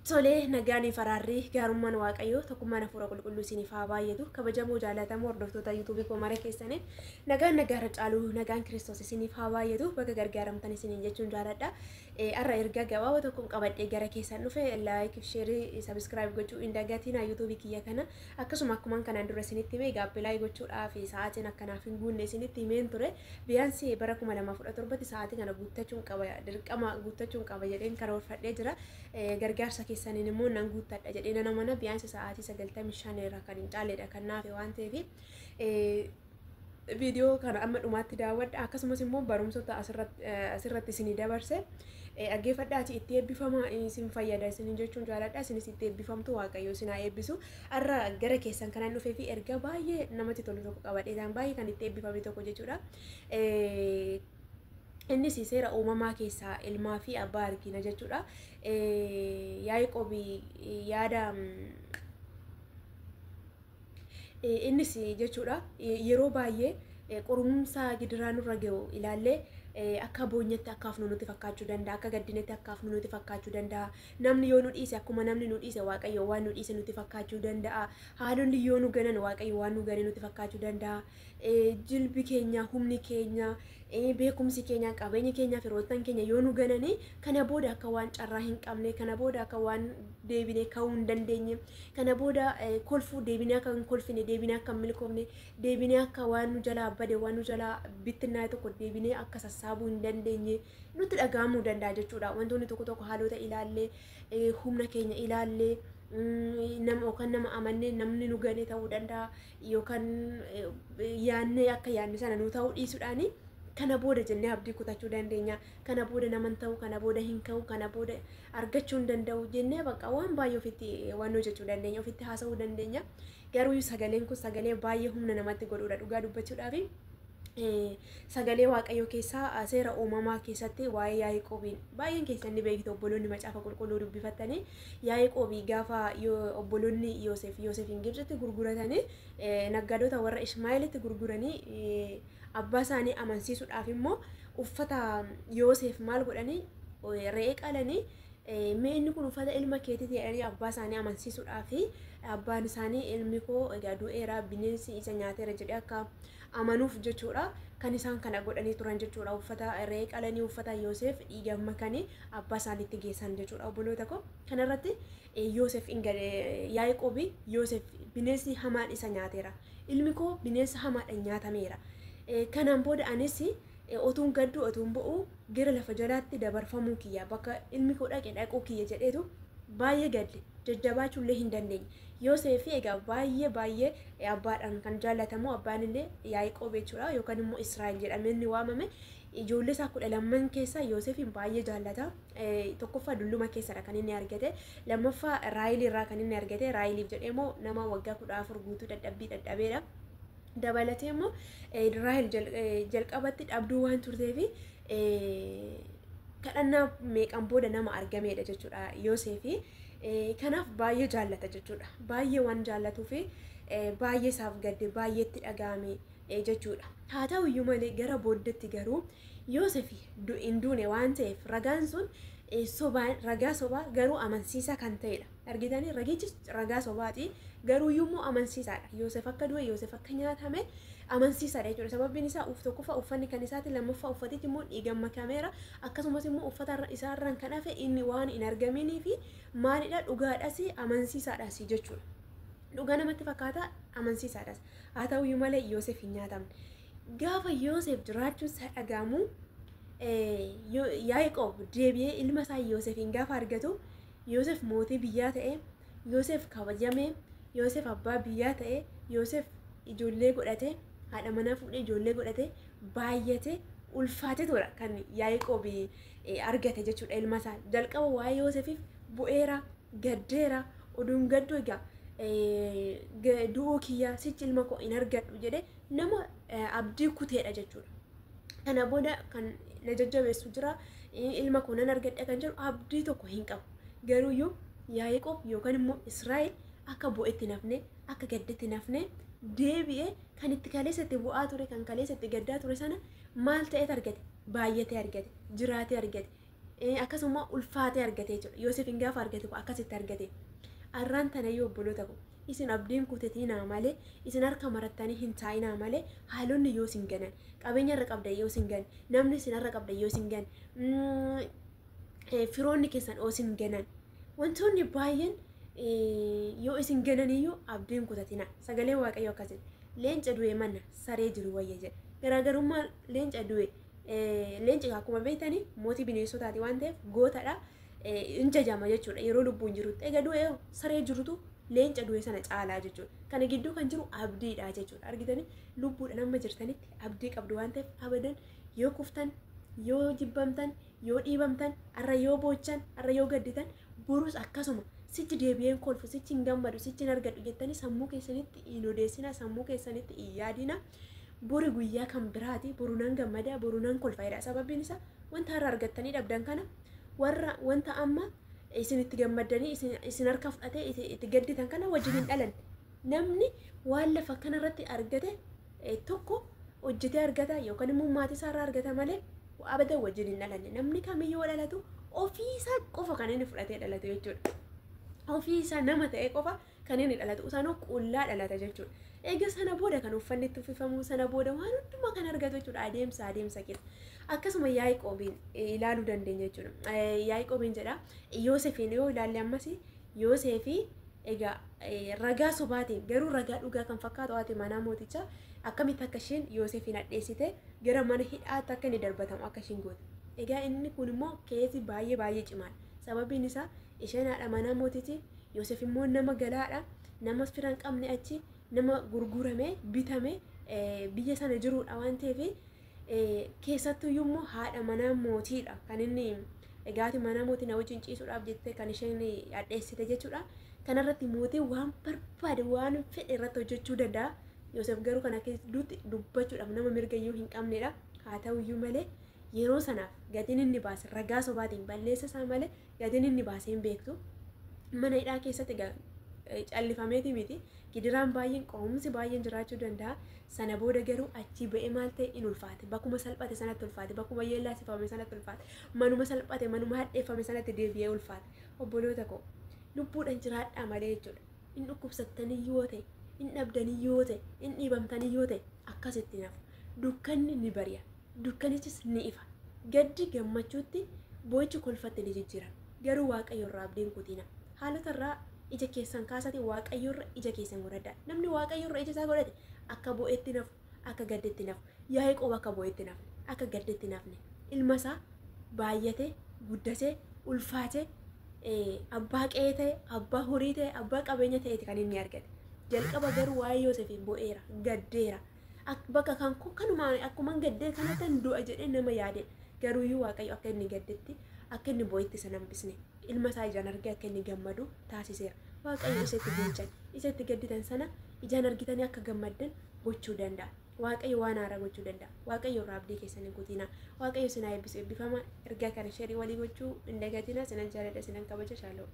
Tolee, nagaan faraarri gaarummaan Waaqayyoo tokkummaan hafuura qulqulluu isiniif haa baay'atu. Kabajamoo jaallatamoo hordoftoota yuutuubii koo mara keessaniif nagaan nagaarra caalu nagaan Kiristoos isiniif haa baay'atu. Bakka gargaaramtan isiniin jechuun jaaladha. Har'a ergaa gabaabaa tokkoon qabadhee gara keessan dhufe. Like, share, subscribe gochuu hin dagatinaa yuutuubii kiyya kana. Akkasuma akkumaan kanaan dura isinitti hime gaappilaa gochuudhaaf sa'aatiin akkanaaf hin guunne isinitti himeen ture. Biyyaansi bara 2017 sa'aatii kana guuttachuun qaba, dirqama guuttachuun qaba jedheen karoorfadhee jira. Gargaarsa keessaniin immoo nan guuttadha jedhee nan amana. Biyyaansi sa'aatii 95 irraa kan hin caalledha kan naafe waan ta'eef viidiyoo kana amma dhumaatti daawwadha. Akkasumas immoo barumsota asirratti isinii dabarse dhaggeeffadhaati itti eebbifama, isin fayyada isin jechuun jaaladha. Isinis itti eebbifamtu, Waaqayyo isin haa eebbisu. Har'a gara keessan kanan dhufee fi ergaa baay'ee namatti tolu tokko qabadheetaan baay'ee kan itti eebbifame tokko jechuudha. Innis seera uumamaa keessaa ilmaa fi abbaa argina jechuudha. Yaaqoob yaada innis jechuudha, yeroo baay'ee qorumsa gidiraa nurra gahu ilaallee akka boonyetti akka hafnu nutti fakkaachuu danda'a, akka gaddinetti akka hafnu nutti fakkaachuu danda'a. Namni yoo nu dhiise akkuma namni nu dhiise Waaqayyo waan nu dhiise nutti fakkaachuu danda'a. Haalonni yoo nu ganan Waaqayyo waan nu gane nutti fakkaachuu danda'a. Jilbi keenya, humni keenya, beekumsi keenya, qabeenyi keenya, firoottan keenya yoo nu gananii kana booda akka waan carraa hin qabne, kana booda akka waan deebinee ka'uu hin dandeenye, kana booda kolfuu deebinee akka hin kolfine, deebinee akka hin milkoofne, deebinee akka waan nu jalaa bade, waan nu jalaa bittinnaa'e tokko deebinee akka sassaabuu hin dandeenye nutti dhaga'amuu danda'a jechuudha. Wantoonni tokko tokko haalota ilaallee, humna keenya ilaallee, nama yookaan nama amannee namni nu gane ta'uu danda'a, yookaan yaannee akka yaanne sana nu ta'uu dhiisuudhaani kana booda jennee abdii kutachuu dandeenya. Kana booda naman ta'u, kana booda hin ka'u, kana booda argachuu hin danda'u jennee bakka waan baay'ee ofitti waan hojjechuu dandeenya, ofitti haasa'uu dandeenya. Garuu sagaleen kun sagalee baay'ee humna namatti godhudha dhugaa dubbachuudhaafi. Sagalee Waaqayyoo keessaa seera uumamaa keessatti waa'ee Yaaqoobiin baay'een keessan ni beektu, obboloonni macaafa qulqulluu dubbifattanii. Yaaqoobii gaafa obboloonni Yoosef Yoosefiin Gibxitti gurguratanii, naggaadota warra Ishmaa'eelitti gurguranii, abbaa isaanii amansiisuudhaaf immoo uffata Yoosef maal godhanii, re'ee qalanii, mee inni kun uffata ilma keetiiti jedhanii abbaa isaanii amansiisuudhaaf, abbaan isaanii ilmi koo egaa du'eera, bineensi isa nyaateera jedhee akka amanuuf jechuudha kan isaan kana godhanii turan jechuudha. Uffata re'ee qalanii uffata Yoosef dhiiga makanii abbaa isaaniitti geessan jechuudha. Obboloota koo, kanarratti Yoosef Yaaqoobi Yoosef bineensi hamaan isa nyaateera, ilmi koo bineensa hamaadhaan nyaatameera, kanaan booda anis otuun gaddu otuun bo'u gara lafa jalaatti dabarfamuu kiyya, bakka ilmi koo dhaqe dhaquu kiyya jedheetu baay'ee gadde, jajjabaachuullee hin dandeenye. Yoosef egaa baay'ee baay'ee abbaadhaan kan jaallatamu, abbaan illee Yaaqoob jechuudha yookaan immoo Israa'el jedhamee inni waamame, ijoollee isaa 12 keessaa Yoosefiin baay'ee jaallata. Tokkoffaa dulluma keessadha kan inni argate, lammaffaa Raayil irraa kan inni argate, Raayiliif jedhee immoo nama waggaa 14 guutuu dadhabbii dadhabeedha. Dabalatee immoo Raahel jalqabatti dhabduu waan turteefi kadhannaa meeqan booda nama argameedha jechuudha Yoosefi. Kanaaf baay'ee jaallata jechuudha. Baay'ee waan jaallatuufi baay'ee isaaf gadde, baay'ee itti dhaga'ame jechuudha. Haa ta'u iyyuu malee gara booddeetti garuu Yoosef hin duune waan ta'eef ragaan sun sobaan, ragaa sobaa garuu amansiisaa kan ta'edha. Argitanii, ragichi ragaa sobaati garuu immoo amansiisaadha. Yoosef akka du'e, Yoosef akka nyaatame amansiisaadha jechuudha. Sababiin isaa tokkoffaa uffanni kan isaati, lammaffaa uffatichi immoo dhiigaan makameera, akkasumas immoo uffata isaarraan kan hafe inni waan hin argaminii fi maalidha, dhugaadhas amansiisaadhas jechuudha. Dhugaa namatti fakkaata, amansiisaadhas. Haa ta'u iyyuu malee Yoosef hin nyaatamne. Gaafa Yoosef jiraachuun isaa dhaga'amu Yaaqoob deebi'ee ilma isaa Yoosefiin gaafa argatu, Yoosef mootii biyyaa ta'e, Yoosef kabajame, Yoosef abbaa biyyaa ta'e, Yoosef ijoollee godhate, haadha manaa fuudhee ijoollee godhate, baay'ate, ulfaate tura kan Yaaqoob argate jechuudha ilma isaa. Jalqaba waa'ee Yoosefiif bu'eera, gaddeera, oduun gaddu egaa du'uu kiyya sichi ilma koo hin argadhu jedhe nama abdii kuteedha jechuudha. Kana booda kan na jajjabeessu jira, ilma koo nan argadha kan jedhu abdii tokko hin qabu. Garuuyyuu Yaaqoob yookaan immoo Israa'el akka bu'etti nafne, akka gaddetti nafne, deebi'ee kan itti kaleessatti bu'aa ture, kan kaleessatti gaddaa ture sana maal ta'eet argate? Baay'atee argate, jiraatee argate. Akkasuma ulfaatee argate jechuudha. Yoosefiin gaafa argate akkasitti argate. Arraan tanayyuu obboloota ko, isin abdiin kutatinaa malee, isin harka marattanii hin taa'inaa malee, haalonni yoo isin ganan, qabeenya irra qabdan yoo isin ganan, namni isin irra qabdan yoo isin ganan, firoonni keessan yoo isin ganan, wantoonni baay'een yoo isin gananiyyuu abdiin kutatina. Sagalee Waaqayyo akkas jedha. Leenca du'e manna saree jiru wayya jedha. Garaagarummaa leenca du'e, leenci akkuma beektanii mootii bineensotaati waan ta'eef gootadha. In jajama jechuudha yeroo lubbuun jirutti. Egaa du'e saree jirutu leenca du'e sana caalaa jechuudha. Kana gidduu kan jiru abdiidha jechuudha. Argitanii, lubbuudhaan amma jirtanitti abdii qabdu waan ta'eef abadan yoo kuftan, yoo jibbamtan, yoo dhiibamtan, har'a yoo boochan, har'a yoo gadditan, borus akkasuma sichi deebi'een kolfu, sichi hin gammadu, sichi hin argadhu jettanii sammuu keessanitti hin odeessina, sammuu keessanitti hin yaadina. Boru guyyaa kan biraati, boru nan gammada, boru nan kolfa jedha. Sababiin isaa wanta har'a argattanii dhabdan kana, warra wanta amma isin itti gammaddanii isin harka fudhatee itti gadditan kana wajjin hin dhalan. Namni waan lafa kanarratti argate tokko hojjetee argata yookaan immoo maatii isaarraa argata malee abadan wajjin hin dhalanne. Namni kamiyyuu dhalatu ofiisaa qofa kan inni fudhatee dhalatu jechuudha. Ofiisaa nama ta'e qofa kan inni dhalatu, isaanuu qullaa dhalata jechuudha. Egaa sana booda kan uffanni itti uffifamu, sana booda waan hundumaa kan argatu jechuudha adeemsa keessa. Akkasuma Yaaqoobiin ilaaluu dandeenya jechuudha. Yaaqoobiin jedha, Yoosefiin yoo ilaalle ammas, Yoosefii egaa ragaa sobaatiin garuu ragaa dhugaa kan fakkaatu haati manaa mootichaa akkamitti akka isheen Yoosefiin hadheessite gara mana hidhaatti akka inni darbatamu akka isheen goote. Egaa inni kun immoo keessa baay'ee baay'ee cimaadha. Sababiin isaa isheen haadha manaa mootichi, Yoosef immoo nama galaadha. Nama fira hin qabne, achi nama gurgurame bitame biyya sana jirudha waan ta'eef, keessattuyyuu immoo haadha manaa mootiidha kan inni egaati manaa mootii na wajjin ciisuudhaaf jettee kan isheen hadheessite jechuudha. Kanarratti mootiin waan barbaade waan fedhe irratti hojjechuu danda'a. Yoosef garuu kana gidduutti dubbachuudhaaf nama mirga iyyuu hin qabnedha. Haa ta'uyyuu malee yeroo sanaaf gatiin inni baase ragaa sobaatiin balleessa isaa malee gatiin inni baase hin beektu. Mana hidhaa keessatti callifameeti miti. Gidiraan baay'een, qorumsi baay'een jiraachuu danda'a. Sana booda garuu achii ba'ee maal ta'e? In ulfaate. Bakkuma salphate sanatti ulfaate. Bakkuma yeellaasifame sanatti ulfaate. Manuma salphate, manuma hadheeffame sanatti deebi'ee ulfaate. Obboloota koo, lubbuudhaan jiraadhaa malee jechuudha. In dhukkubsattanii yoo ta'e, in dhabdanii yoo ta'e, in dhiibamtanii yoo ta'e, akkasitti nafu. Dukkanni ni bari'a. Dukkanichis ni ifa. Gaddi gammachuutti, boo'ichi kolfatti ni jijjiirama. Garuu Waaqayyo irraa abdiin kutina. Haalota irraa ija keessan kaasate Waaqayyo irra ija keessan godhadhaa. Namni Waaqayyo irra ija isaa godhate akka bo'etti nafu, akka gaddetti nafu. Yaaqoob akka bo'etti nafne, akka gaddetti nafne. Ilma isaa baay'atee, guddatee, ulfaatee, abbaa qe'ee ta'e, abbaa horii ta'e, abbaa qabeenya ta'eeti kan inni argate. Jalqaba garuu waa'ee Yoosefiin bo'eera, gaddeera. Bakka kan kanuma akkuma gaddee kanatti du'a jedhee nama yaade. Garuuyyuu Waaqayyo akka inni gaddetti, akka inni bo'etti isa hambisne. Ilma isaa ijaan argee akka inni gammadu taasiseera. Waaqayyo isa itti boochan, isa itti gadditan sana ijaan argitanii akka gammaddan gochuu danda'a. Waaqayyo waan haaraa gochuu danda'a. Waaqayyo irraa abdii keessan hin kutinaa. Waaqayyo isin haa eebbisu, eebbifama. Ergaa kana share walii gochuu hin dagatinaa. Sinan jaaladha, sinan kabaja. Shaaloo.